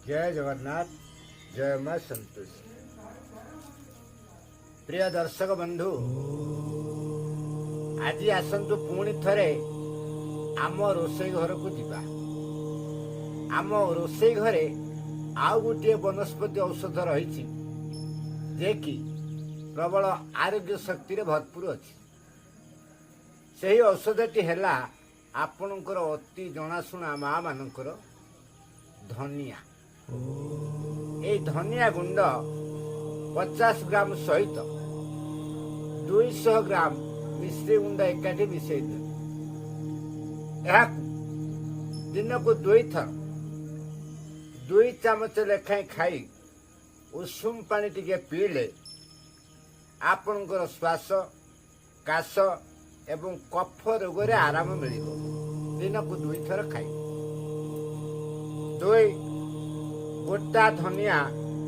ଜୟ ଜଗନ୍ନାଥ, ଜୟ ମା ସନ୍ତୋଷୀ। ପ୍ରିୟ ଦର୍ଶକ ବନ୍ଧୁ, ଆଜି ଆସନ୍ତୁ ପୁଣି ଥରେ ଆମ ରୋଷେଇ ଘରକୁ ଯିବା। ଆମ ରୋଷେଇ ଘରେ ଆଉ ଗୋଟିଏ ବନସ୍ପତି ଔଷଧ ରହିଛି, ଯେ କି ପ୍ରବଳ ଆରୋଗ୍ୟ ଶକ୍ତିରେ ଭରପୁର ଅଛି। ସେହି ଔଷଧଟି ହେଲା ଆପଣଙ୍କର ଅତି ଜଣାଶୁଣା ମା ମାନଙ୍କର ଧନିଆ। ଏଇ ଧନିଆ ଗୁଣ୍ଡ 50 ଗ୍ରାମ ସହିତ 200 ଗ୍ରାମ ମିଶ୍ରି ଗୁଣ୍ଡ ଏକାଠି ମିଶାଇ ଦିଅନ୍ତୁ। ଏହାକୁ ଦିନକୁ ଦୁଇଥର 2 ଚାମଚ ଲେଖାଏଁ ଖାଇ ଉଷୁମ ପାଣି ଟିକେ ପିଇଲେ ଆପଣଙ୍କର ଶ୍ୱାସ, କାଶ ଏବଂ କଫ ରୋଗରେ ଆରାମ ମିଳିବ। ଦିନକୁ ଦୁଇଥର ଖାଇବେ। 2, ଗୋଟା ଧନିଆ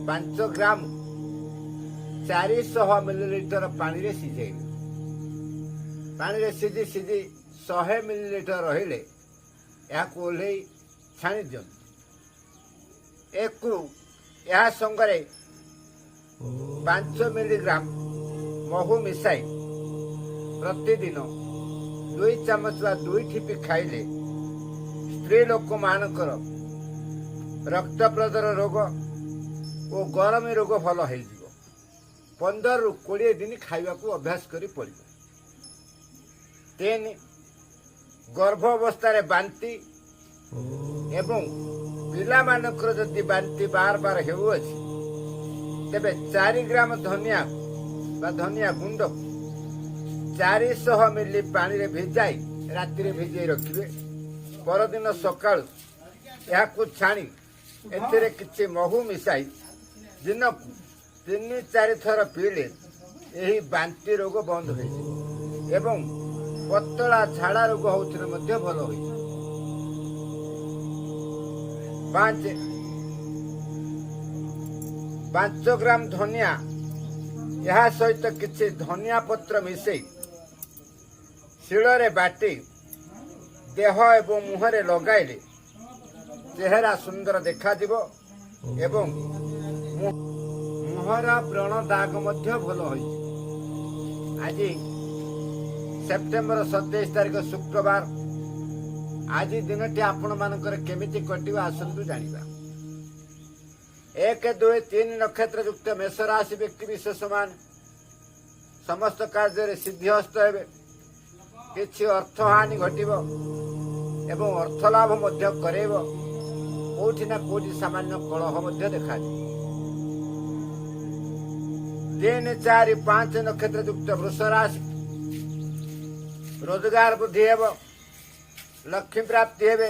5 ଗ୍ରାମ 400 ମିଲିଲିଟର ପାଣିରେ ସିଝେଇବେ। ପାଣିରେ ସିଝି ସିଝି 100 ମିଲିଲିଟର ରହିଲେ ଏହାକୁ ଓହ୍ଲେଇ ଛାଣି ଦିଅନ୍ତୁ। ଏହା ସଙ୍ଗରେ 5 ମିଲିଗ୍ରାମ ମହୁ ମିଶାଇ ପ୍ରତିଦିନ 2 ଚାମଚ ବା 2 ଠିପି ଖାଇଲେ ସ୍ତ୍ରୀ ଲୋକମାନଙ୍କର ରକ୍ତପ୍ରଦର ରୋଗ ଓ ଗରମ ରୋଗ ଭଲ ହେଇଯିବ। 15ରୁ 20 ଦିନ ଖାଇବାକୁ ଅଭ୍ୟାସ କରି ପଡ଼ିବ। 3, ଗର୍ଭ ଅବସ୍ଥାରେ ବାନ୍ତି ଏବଂ ପିଲାମାନଙ୍କର ଯଦି ବାନ୍ତି ବାର ବାର ହେଉଅଛି, ତେବେ 4 ଗ୍ରାମ ଧନିଆ ବା ଧନିଆ ଗୁଣ୍ଡକୁ 400 ମିଲି ପାଣିରେ ଭିଜାଇ ରାତିରେ ଭିଜାଇ ରଖିବେ। ପରଦିନ ସକାଳୁ ଏହାକୁ ଛାଣି ଏଥିରେ କିଛି ମହୁ ମିଶାଇ ଦିନକୁ ତିନି ଚାରି ଥର ପିଇଲେ ଏହି ବାନ୍ତି ରୋଗ ବନ୍ଦ ହୋଇଯିବ ଏବଂ ପତଳା ଝାଡ଼ା ରୋଗ ହେଉଥିଲେ ମଧ୍ୟ ଭଲ ହୋଇଯିବ। 5, 5 ଗ୍ରାମ ଧନିଆ, ଏହା ସହିତ କିଛି ଧନିଆ ପତ୍ର ମିଶାଇ ଶିଳରେ ବାଟି ଦେହ ଏବଂ ମୁହଁରେ ଲଗାଇଲେ ଚେହେରା ସୁନ୍ଦର ଦେଖାଯିବ ଏବଂ ମୁହଁର ବ୍ରଣ ଦାଗ ମଧ୍ୟ ଭଲ ହୋଇଯିବ। ଆଜି ସେପ୍ଟେମ୍ବର 27 ତାରିଖ, ଶୁକ୍ରବାର। ଆଜି ଦିନଟି ଆପଣମାନଙ୍କର କେମିତି କଟିବ, ଆସନ୍ତୁ ଜାଣିବା। 1, 2, 3 ନକ୍ଷତ୍ର ଯୁକ୍ତ ମେଷ ରାଶି ବ୍ୟକ୍ତି ବିଶେଷମାନେ ସମସ୍ତ କାର୍ଯ୍ୟରେ ସିଦ୍ଧିହସ୍ତ ହେବେ। କିଛି ଅର୍ଥହାନି ଘଟିବ ଏବଂ ଅର୍ଥ ଲାଭ ମଧ୍ୟ କରେଇବ। କୋଉଠି ନା କୋଉଠି ସାମାନ୍ୟ କଳହ ମଧ୍ୟ ଦେଖାଯିବ। 3, 4, 5 ନକ୍ଷତ୍ର ଯୁକ୍ତ ବୃଷ ରାଶି, ରୋଜଗାର ବୃଦ୍ଧି ହେବ, ଲକ୍ଷ୍ମୀ ପ୍ରାପ୍ତି ହେବେ,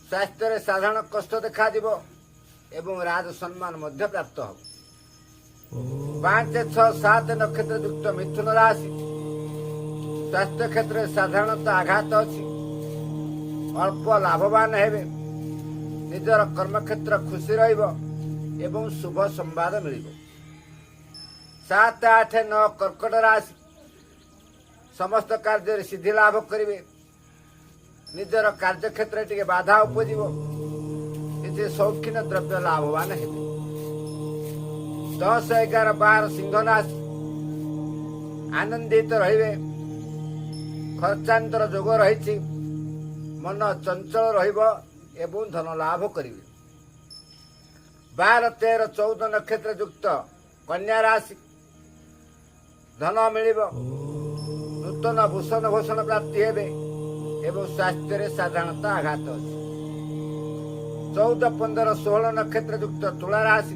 ସ୍ୱାସ୍ଥ୍ୟରେ ସାଧାରଣ କଷ୍ଟ ଦେଖାଯିବ ଏବଂ ରାଜ ସମ୍ମାନ ମଧ୍ୟ ପ୍ରାପ୍ତ ହେବ। 5, 6, 7 ନକ୍ଷତ୍ର ଯୁକ୍ତ ମିଥୁନ ରାଶି, ସ୍ୱାସ୍ଥ୍ୟ କ୍ଷେତ୍ରରେ ସାଧାରଣତଃ ଆଘାତ ଅଛି, ଅଳ୍ପ ଲାଭବାନ ହେବେ। ନିଜର କର୍ମକ୍ଷେତ୍ର ଖୁସି ରହିବ ଏବଂ ଶୁଭ ସମ୍ବାଦ ମିଳିବ। 7, 8, 9 କର୍କଟ ରାଶି, ସମସ୍ତ କାର୍ଯ୍ୟରେ ସିଦ୍ଧି ଲାଭ କରିବେ। ନିଜର କାର୍ଯ୍ୟକ୍ଷେତ୍ରରେ ଟିକେ ବାଧା ଉପୁଜିବ। କିଛି ଶୌଖିନ ଦ୍ରବ୍ୟ ଲାଭବାନ ହେବେ। 10, 11, 12 ସିଂହ ରାଶି, ଆନନ୍ଦିତ ରହିବେ। ଖର୍ଚ୍ଚାନ୍ତର ଯୋଗ ରହିଛି। ମନ ଚଞ୍ଚଳ ରହିବ ଏବଂ ଧନ ଲାଭ କରିବେ। 12, 13, 14 ନକ୍ଷତ୍ର ଯୁକ୍ତ କନ୍ୟା ରାଶି, ଧନ ମିଳିବ, ନୂତନ ଭୂଷଣ ଭୂଷଣ ପ୍ରାପ୍ତି ହେବେ ଏବଂ ସ୍ୱାସ୍ଥ୍ୟରେ ସାଧାରଣତଃ ଆଘାତ ଅଛି। 14, 15, 16 ନକ୍ଷତ୍ର ଯୁକ୍ତ ତୁଳା ରାଶି,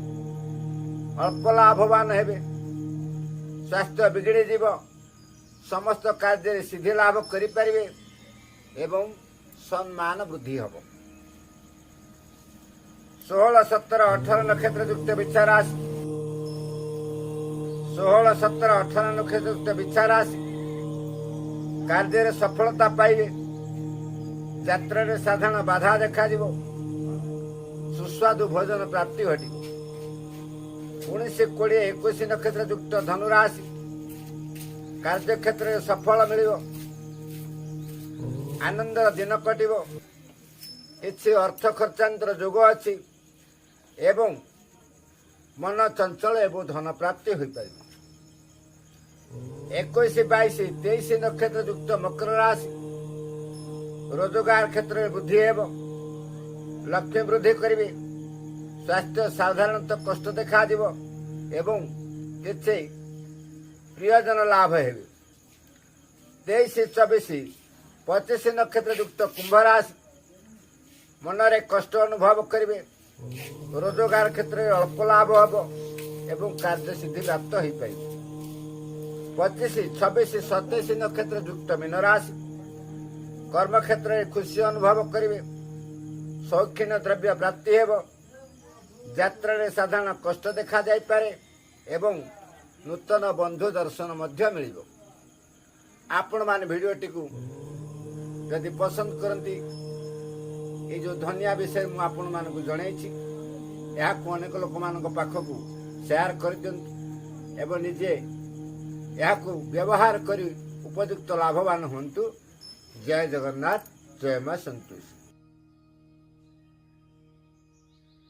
ଅଳ୍ପ ଲାଭବାନ ହେବେ। ସ୍ୱାସ୍ଥ୍ୟ ବିଗିଡ଼ିଯିବ। ସମସ୍ତ କାର୍ଯ୍ୟରେ ସିଦ୍ଧି ଲାଭ କରିପାରିବେ ଏବଂ ସମ୍ମାନ ବୃଦ୍ଧି ହେବ। 16, 17, 18 ନକ୍ଷତ୍ର ଯୁକ୍ତ ବିଛା ରାଶି, 16, 17, 18 ନକ୍ଷତ୍ର ଯୁକ୍ତ ବିଛା ରାଶି, କାର୍ଯ୍ୟରେ ସଫଳତା ପାଇବେ। ଯାତ୍ରାରେ ସାଧାରଣ ବାଧା ଦେଖାଯିବ। ସୁସ୍ୱାଦୁ ଭୋଜନ ପ୍ରାପ୍ତି ଘଟିବ। 19, 20, 21 ନକ୍ଷତ୍ର ଯୁକ୍ତ ଧନୁରାଶି, କାର୍ଯ୍ୟକ୍ଷେତ୍ରରେ ସଫଳ ମିଳିବ, ଆନନ୍ଦର ଦିନ କଟିବ। କିଛି ଅର୍ଥ ଖର୍ଚ୍ଚାନ୍ତର ଯୋଗ ଅଛି। ଏବଂ ମନ ଚଞ୍ଚଳ ଏବଂ ଧନ ପ୍ରାପ୍ତି ହୋଇପାରିବ। 21, 22, 23 ନକ୍ଷତ୍ର ଯୁକ୍ତ ମକର ରାଶି, ରୋଜଗାର କ୍ଷେତ୍ରରେ ବୃଦ୍ଧି ହେବ, ଲକ୍ଷ୍ମୀ ବୃଦ୍ଧି କରିବେ। ସ୍ୱାସ୍ଥ୍ୟ ସାଧାରଣତଃ କଷ୍ଟ ଦେଖାଯିବ ଏବଂ କିଛି ପ୍ରିୟଜନ ଲାଭ ହେବେ। 23, 24, 25 ନକ୍ଷତ୍ର ଯୁକ୍ତ କୁମ୍ଭ ରାଶି, ମନରେ କଷ୍ଟ ଅନୁଭବ କରିବେ। ରୋଜଗାର କ୍ଷେତ୍ରରେ ଅଳ୍ପ ଲାଭ ହେବ ଏବଂ କାର୍ଯ୍ୟ ସିଦ୍ଧି ପ୍ରାପ୍ତ ହୋଇପାରିବ। 25, 26, 27 ନକ୍ଷତ୍ର ଯୁକ୍ତ ମୀନ ରାଶି, କର୍ମକ୍ଷେତ୍ରରେ ଖୁସି ଅନୁଭବ କରିବେ। ସୌଖିନ ଦ୍ରବ୍ୟ ପ୍ରାପ୍ତି ହେବ। ଯାତ୍ରାରେ ସାଧାରଣ କଷ୍ଟ ଦେଖାଯାଇପାରେ ଏବଂ ନୂତନ ବନ୍ଧୁ ଦର୍ଶନ ମଧ୍ୟ ମିଳିବ। ଆପଣମାନେ ଭିଡ଼ିଓଟିକୁ ଯଦି ପସନ୍ଦ କରନ୍ତି, ଏଇ ଯେଉଁ ଧନିଆ ବିଷୟରେ ମୁଁ ଆପଣମାନଙ୍କୁ ଜଣେଇଛି, ଏହାକୁ ଅନେକ ଲୋକମାନଙ୍କ ପାଖକୁ ସେୟାର କରିଦିଅନ୍ତୁ ଏବଂ ନିଜେ ଏହାକୁ ବ୍ୟବହାର କରି ଉପଯୁକ୍ତ ଲାଭବାନ ହୁଅନ୍ତୁ। ଜୟ ଜଗନ୍ନାଥ, ଜୟ ମା ସନ୍ତୋଷୀ।